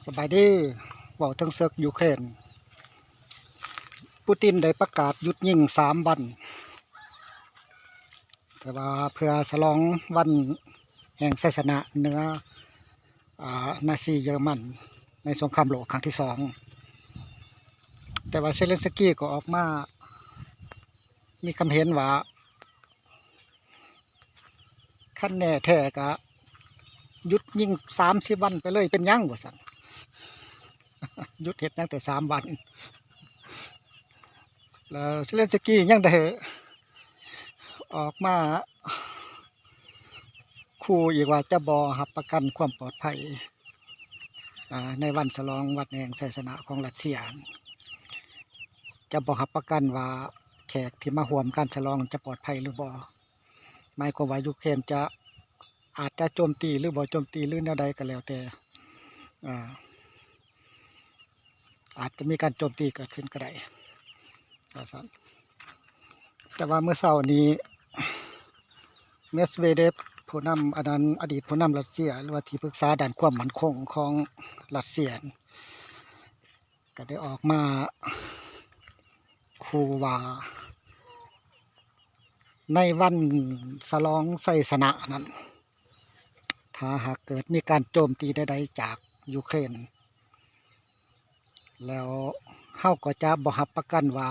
ສະບາຍດີ. ເວົ້າເຖິງເສິກຢູເຄຣນ, ປູຕິນໄດ້ປະກາດຢຸດຍິງສາມວັນ, ແຕ່ວ່າເພື່ອສະຫຼອງວັນແຫ່ງໄຊຊະນະເໜືອ ອາ ນາຊີເຢຍລະມັນໃນສົງຄາມໂລກຄັ້ງທີສອງ. ແຕ່ວ່າເຊເລັນສະກີກໍອອກມາມີຄຳເຫັນວ່າ ຄັນແນ່ແທ້ກະຢຸດຍິງສາມສິບວັນໄປເລີຍ ເປັນຫຍັງວ່າຊັ້ນ, ຢຸດເຮັດຫຍັງແຕ່ສາມວັນ. ແລ້ວເຊເລັນສະກີຍັງໄດ້ອອກມາຂູ່ອີກວ່າຈະບໍ່ຮັບປະກັນຄວາມປອດໄພ ອາ ໃນວັນສະຫຼອງວັນແຫ່ງໄຊຊະນະຂອງຣັດເຊຍ, ຈະບໍ່ຮັບປະກັນວ່າແຂກທີ່ມາຮ່ວມການສະຫຼອງຈະປອດໄພຫຼືບໍ່. ໝາຍຄວາມວ່າຢູເຄຣນຈະ ອາດຈະໂຈມຕີຫຼືບໍ່ໂຈມຕີ ຫຼືແນວໃດກໍແລ້ວແຕ່ ອາ ອາດຈະມີການໂຈມຕີເກີດຂຶ້ນກໍໄດ້ ວ່າຊັ້ນ. ແຕ່ວ່າມື້ເຊົ້ານີ້ ເມດເວເດບ ຜູ້ນຳ ອັນນັ້ນ ອະດີດຜູ້ນຳຣັດເຊຍ ຫຼືວ່າທີ່ປຶກສາດ້ານຄວາມໝັ້ນຄົງຂອງຣັດເຊຍ ກໍໄດ້ອອກມາຂູ່ວ່າ ໃນວັນສະຫຼອງໄຊຊະນະນັ້ນ ຖ້າຫາກເກີດມີການໂຈມຕີໃດໆຈາກຢູເຄຣນ ແລ້ວເຮົາກໍຈະບໍ່ຮັບປະກັນວ່າ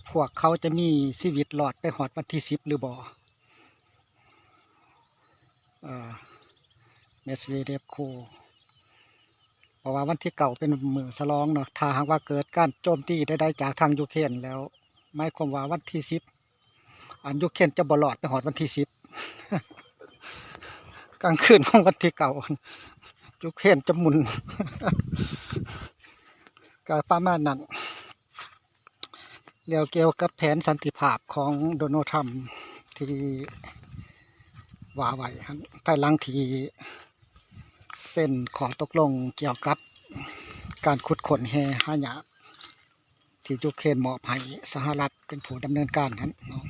ພວກເຂົາຈະມີຊີວິດລອດໄປຮອດວັນທີສິບຫຼືບໍ່. ເອີ ເມດເວເດບຂູ່ ເພາະວ່າວັນທີເກົ້າເປັນມື້ສະຫຼອງເນາະ, ຖ້າຫາກວ່າເກີດການໂຈມຕີໃດໆຈາກທາງຢູເຄຣນແລ້ວ ໝາຍຄວາມວ່າວັນທີສິບ ອັນຢູເຄຣນຈະບໍ່ລອດໄປຮອດວັນທີສິບ ກາງຄືນຂອງວັນທີເກົ້າ ຢູເຄຣນຈະໝຸ່ນ ກໍປະມານນັ້ນ. ແລ້ວກ່ຽວກັບແຜນສັນຕິພາບຂອງໂດນັລ ທຣຳ ທີ່ວ່າໄວ້ຫັ້ນ ພາຍຫຼັງທີ່ເຊັນຂໍ້ຕົກລົງກ່ຽວກັບການຂຸດຄົ້ນແຮ່ຫາຍາກ ທີ່ຢູເຄຣນມອບໃຫ້ສະຫະລັດເປັນຜູ້ດຳເນີນການຫັ້ນເນາະ,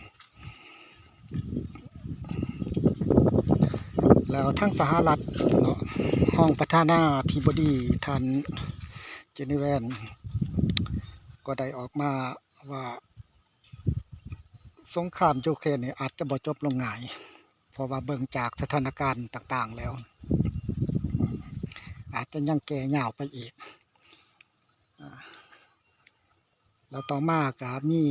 ແລ້ວທາງສະຫະລັດເນາະ ຮອງປະທານາທິບໍດີທ່ານ ເຈນີແວນ ກໍໄດ້ອອກມາວ່າ ສົງຄາມຢູເຄຣນນີ້ອາດຈະບໍ່ຈົບລົງງ່າຍ ເພາະວ່າເບິ່ງຈາກສະຖານະການຕ່າງໆແລ້ວ ອາດຈະຍັງແກ່ຍາວໄປອີກ. ແລ້ວຕໍ່ມາກໍມີ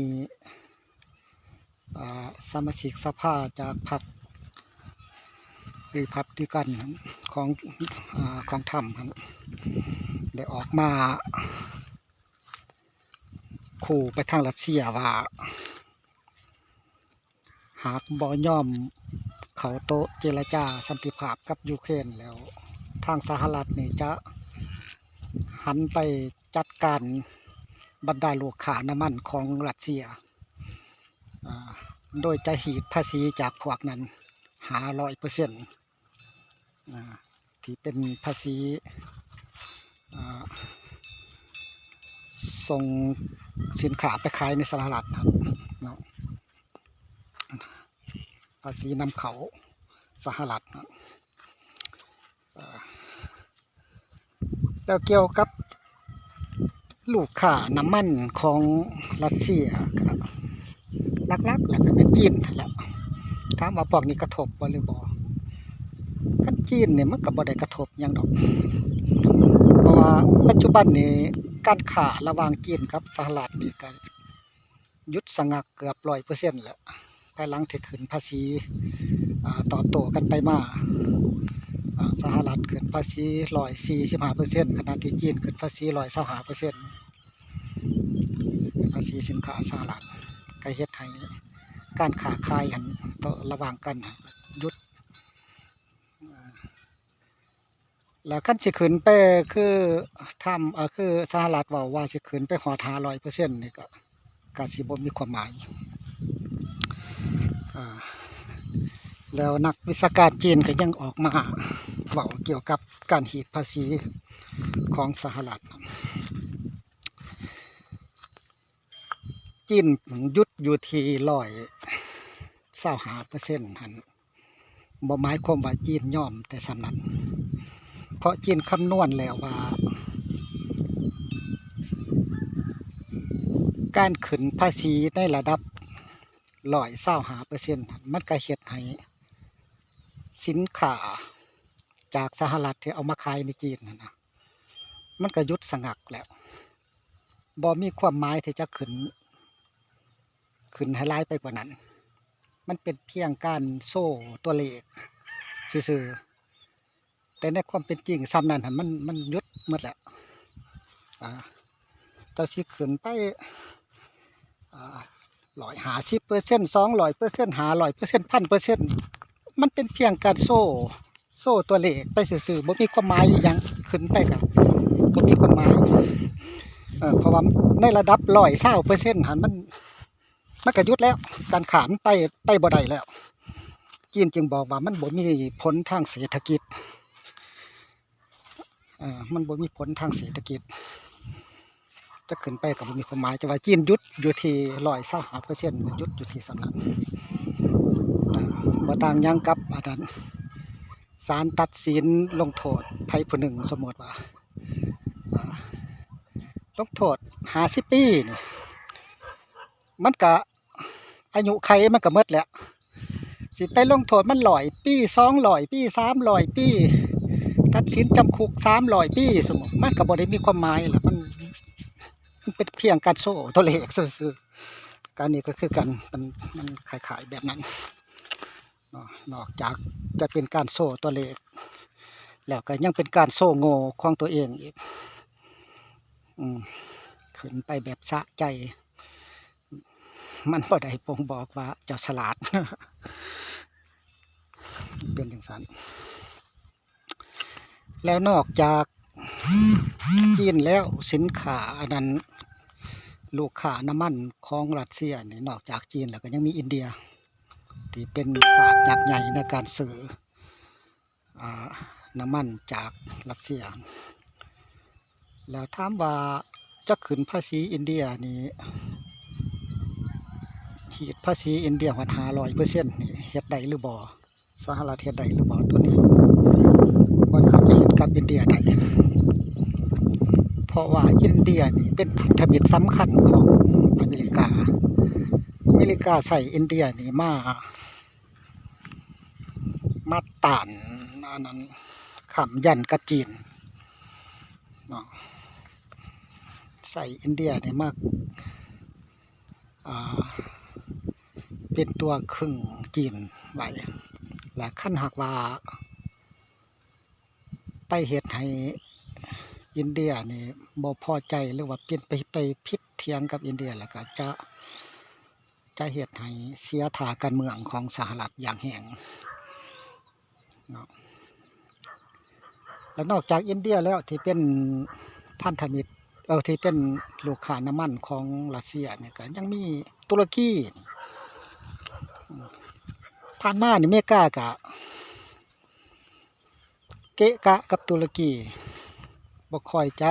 ອາ ສະມາຊິກສະພາຈາກພັກຣີພັບລິກັນຂອງ ອາ ຂອງທຣຳຫັ້ນ ໄດ້ອອກມາຂູ່ໄປທາງຣັດເຊຍວ່າ ຫາກບໍ່ຍອມເຂົ້າໂຕະເຈລະຈາສັນຕິພາບກັບຢູເຄຣນແລ້ວ ທາງສະຫະລັດນີ້ຈະຫັນໄປຈັດການບັນດາລູກຄ້ານ້ຳມັນຂອງຣັດເຊຍ ອາ ໂດຍຈະຮີດພາສີຈາກພວກນັ້ນຫ້າຮ້ອຍເປີເຊັນ ອາ ທີ່ເປັນພາສີ ອາ ສົ່ງສິນຄ້າໄປຂາຍໃນສະຫະລັດຫັ້ນເນາະ, ພາສີນຳເຂົ້າສະຫະລັດຫັ້ນ. ອາ ແລ້ວກ່ຽວກັບລູກຄ້ານ້ຳມັນຂອງຣັດເຊຍ ກໍຫຼັກໆແລ້ວກໍແມ່ນຈີນຫັ້ນແຫຼະ. ຖາມວ່າພວກນີ້ກະທົບບໍ່ຫຼືບໍ່? ຄັນຈີນນີ້ມັນກໍບໍ່ໄດ້ກະທົບຫຍັງດອກ, ເພາະວ່າປັດຈຸບັນນີ້ການຄ້າລະຫວ່າງຈີນກັບສະຫະລັດນີ້ກໍຢຸດສະງັກເກືອບຮ້ອຍເປີເຊັນແລ້ວ. ພາຍຫຼັງທີ່ຂຶ້ນພາສີ ອາ ຕອບໂຕ້ກັນໄປມາ, ອາ ສະຫະລັດຂຶ້ນພາສີຮ້ອຍສີ່ສິບຫ້າເປີເຊັນ ຂະນະທີ່ຈີນຂຶ້ນພາສີຮ້ອຍຊາວຫ້າເປີເຊັນ ພາສີສິນຄ້າສະຫະລັດ, ກໍເຮັດໃຫ້ການຄ້າຂາຍຫັ້ນ ລະຫວ່າງກັນຢຸດ. ແລ້ວຄັນຊິຂຶ້ນໄປຄືທຳ ເອີ ຄືສະຫະລັດເວົ້າວ່າຊິຂຶ້ນໄປຮອດຫ້າຮ້ອຍເປີເຊັນນີ້ ກໍ ກໍຊິບໍ່ມີຄວາມໝາຍ. ອາ ແລ້ວນັກວິຊາການຈີນກໍຍັງອອກມາເວົ້າກ່ຽວກັບການຮີດພາສີຂອງສະຫະລັດ. ຈີນຢຸດຢູ່ທີ່ຮ້ອຍຊາວຫ້າເປີເຊັນຫັ້ນ ບໍ່ໝາຍຄວາມວ່າຈີນຍອມແຕ່ສ່ຳນັ້ນ, ເພາະຈີນຄຳນວນແລ້ວວ່າ ການຂຶ້ນພາສີໃນລະດັບຮ້ອຍຊາວຫ້າເປີເຊັນ ມັນກະເຮັດໃຫ້ສິນຄ້າຈາກສະຫະລັດທີ່ເອົາມາຂາຍໃນຈີນຫັ້ນນະ ມັນກະຢຸດສະງັກແລ້ວ ບໍ່ມີຄວາມໝາຍທີ່ຈະຂຶ້ນ ຂຶ້ນໃຫ້ຫຼາຍໄປກວ່ານັ້ນ. ມັນເປັນພຽງການໂຊຕົວເລກຊື່ໆ ແຕ່ໃນຄວາມເປັນຈິງສ່ຳນັ້ນຫັ້ນ ມັນ ມັນຢຸດໝົດແລ້ວ. ອ່າ ເຈົ້າຊິຂຶ້ນໄປ ອ່າ ຮ້ອຍຫ້າສິບເປີເຊັນ ສອງຮ້ອຍເປີເຊັນ ຫ້າຮ້ອຍເປີເຊັນ ພັນເປີເຊັນ ມັນເປັນພຽງການໂຊ ໂຊຕົວເລກໄປຊື່ໆ ບໍ່ມີຄວາມໝາຍອີ່ຫຍັງ ຂຶ້ນໄປກະບໍ່ມີຄວາມໝາຍ. ເອີ ເພາະວ່າໃນລະດັບຮ້ອຍຊາວເປີເຊັນຫັ້ນ ມັນ ມັນກະຢຸດແລ້ວ ການຄ້າມັນໄປ ໄປບໍ່ໄດ້ແລ້ວ. ຈີນຈຶ່ງບອກວ່າມັນບໍ່ມີຜົນທາງເສດຖະກິດ ເອີ ມັນບໍ່ມີຜົນທາງເສດຖະກິດ ຈະຂຶ້ນໄປກະບໍ່ມີຄວາມໝາຍ. ແຕ່ວ່າຈີນຢຸດຢູ່ທີ່ຮ້ອຍຊາວຫ້າເປີເຊັນ ຢຸດຢູ່ທີ່ສ່ຳນັ້ນ. ເອີ ບໍ່ຕ່າງຫຍັງກັບອັນນັ້ນ ສານຕັດສິນລົງໂທດໃຜຜູ້ໜຶ່ງ ສົມມຸດວ່າ ອ່າ ລົງໂທດຫ້າສິບປີນີ້ ມັນກະ ອາຍຸໄຂມັນກະໝົດແລ້ວ ຊິໄປລົງໂທດມັນຮ້ອຍປີ ສອງຮ້ອຍປີ ສາມຮ້ອຍປີ ຕັດສິນຈຳຄຸກສາມຮ້ອຍປີ ສົມມຸດ ມັນກະບໍ່ໄດ້ມີຄວາມໝາຍລະ ມັນ ມັນເປັນພຽງການໂຊຕົວເລກຊື່ໆ. ການນີ້ກະຄືກັນ ມັນ ມັນຄ້າຍໆແບບນັ້ນເນາະ ນອກຈາກຈະເປັນການໂຊຕົວເລກແລ້ວ ກະຍັງເປັນການໂຊໂງ່ຂອງຕົວເອງອີກ. ອືມ ຂຶ້ນໄປແບບສະໃຈ ມັນບໍ່ໄດ້ບົ່ງບອກວ່າເຈົ້າສະຫຼາດ ເປັນຈັ່ງຊັ້ນ. ແລ້ວນອກຈາກຈີນແລ້ວ ສິນຄ້າອັນນັ້ນ ລູກຄ້ານ້ຳມັນຂອງຣັດເຊຍນີ້ ນອກຈາກຈີນແລ້ວກະຍັງມີອິນເດຍ ທີ່ເປັນຊາດຍັກໃຫຍ່ໃນການຊື້ ອ່າ ນ້ຳມັນຈາກຣັດເຊຍ. ແລ້ວຖາມວ່າຈະຂຶ້ນພາສີອິນເດຍນີ້ ຮີດພາສີອິນເດຍຮອດຫ້າຮ້ອຍເປີເຊັນນີ້ ເຮັດໄດ້ຫຼືບໍ່? ສະຫະລັດເຮັດໄດ້ຫຼືບໍ່? ໂຕນີ້ບໍ່ໜ້າຈະເຮັດກັບອິນເດຍໄດ້ ເພາະວ່າອິນເດຍນີ້ເປັນພັນທະມິດສຳຄັນຂອງອາເມລິກາ. ອາເມລິກາໃຊ້ອິນເດຍນີ້ມາ ມາຕ້ານອັນນັ້ນ ຄ້ຳຢັນກັບຈີນເນາະ ໃຊ້ອິນເດຍນີ້ມາ ອ່າ ເປັນຕົວເຄິ່ງຈີນໄວ້ ແລະ ຄັນຫາກວ່າໄປເຮັດໃຫ້ອິນເດຍນີ້ບໍ່ພໍໃຈ ຫຼືວ່າເປັນໄປ ໄປຜິດຖຽງກັບອິນເດຍ ແລ້ວກະຈະ ຈະເຮັດໃຫ້ເສຍທ່າການເມືອງຂອງສະຫະລັດຢ່າງແຮງເນາະ. ແລະ ນອກຈາກອິນເດຍແລ້ວ ທີ່ເປັນພັນທະມິດ ເອີ ທີ່ເປັນລູກຄ້ານ້ຳມັນຂອງຣັດເຊຍນີ້ ກະຍັງມີຕຸລະກີ. ຜ່ານມານີ້ ເມກາກະ ເກະກະກັບຕຸລະກີ ບໍ່ຄ່ອຍຈະ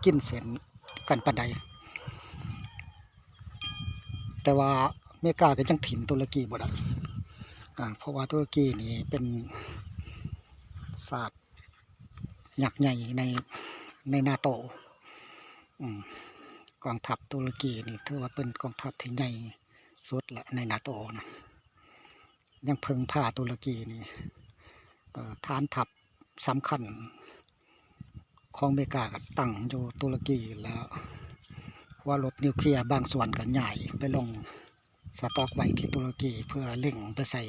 ກິນເສັ້ນກັນປານໃດ ແຕ່ວ່າເມກາກະຍັງຖິ້ມຕຸລະກີບໍ່ໄດ້ ອ່າ ເພາະວ່າຕຸລະກີນີ້ເປັນຊາດຍັກໃຫຍ່ໃນ ໃນນາໂຕ ອືມ ກອງທັບຕຸລະກີນີ້ຖືວ່າເປັນກອງທັບທີ່ໃຫຍ່ສຸດລະໃນນາໂຕນະ. ຍັງເພິ່ງພາຕຸລະກີນີ້ ເອີ ຖານທັບສຳຄັນຂອງເມກາກະຕັ້ງຢູ່ຕຸລະກີ ແລ້ວຫົວລົບນິວເຄລຍບາງສ່ວນກະຍ້າຍໄປລົງສະຕັອກໄວ້ທີ່ຕຸລະກີ ເພື່ອເລັງໄປໃສ່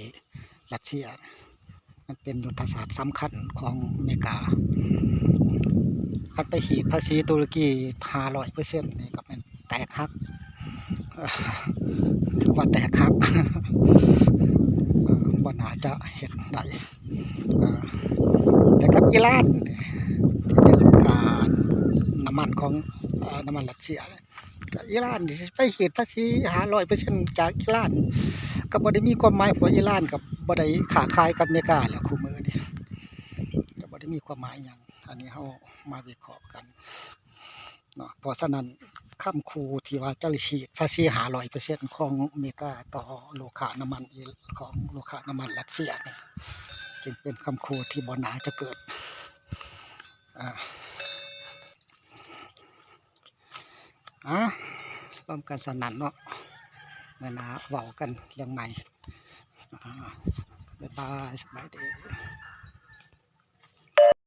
ຣັດເຊຍ. ມັນເປັນຍຸດທະສາດສຳຄັນຂອງເມກາ. ຄັນໄປຮີດພາສີຕຸລະກີຫ້າຮ້ອຍເປີເຊັນນີ້ກະແມ່ນແຕກຫັກ ຖືວ່າແຕກຫັກ ບໍ່ໜ້າຈະເຮັດໄດ້. ແຕ່ກັບອີຣານ ທີ່ເປັນ ອ່າ ນ້ຳມັນຂອງ ນ້ຳມັນຣັດເຊຍ ກະອີຣານຊິໄປຮີດພາສີຫ້າຮ້ອຍເປີເຊັນຈາກອີຣານ ກະບໍ່ໄດ້ມີຄວາມໝາຍ ເພາະອີຣານກະບໍ່ໄດ້ຄ້າຂາຍກັບເມກາແລ້ວ ຄູ່ມື້ນີ້ກະບໍ່ໄດ້ມີຄວາມໝາຍຫຍັງ. ອັນນີ້ເຮົາມາວິເຄາະກັນເນາະ. ເພາະສະນັ້ນ ຄຳຂູ່ທີ່ວ່າຈະຮີດພາສີຫ້າຮ້ອຍເປີເຊັນຂອງເມກາຕໍ່ລູກຄ້ານ້ຳມັນ ຂອງລູກຄ້ານ້ຳມັນຣັດເຊຍນີ້ ຈຶ່ງເປັນຄຳຂູ່ທີ່ບໍ່ໜ້າຈະເກີດ. ອ່າ ອ່າ ພ້ອມກັນສ່ຳນັ້ນເນາະ ມື້ໜ້າເວົ້າກັນເລື່ອງໃໝ່. ອ່າ ບາຍບາຍ ສະບາຍດີ.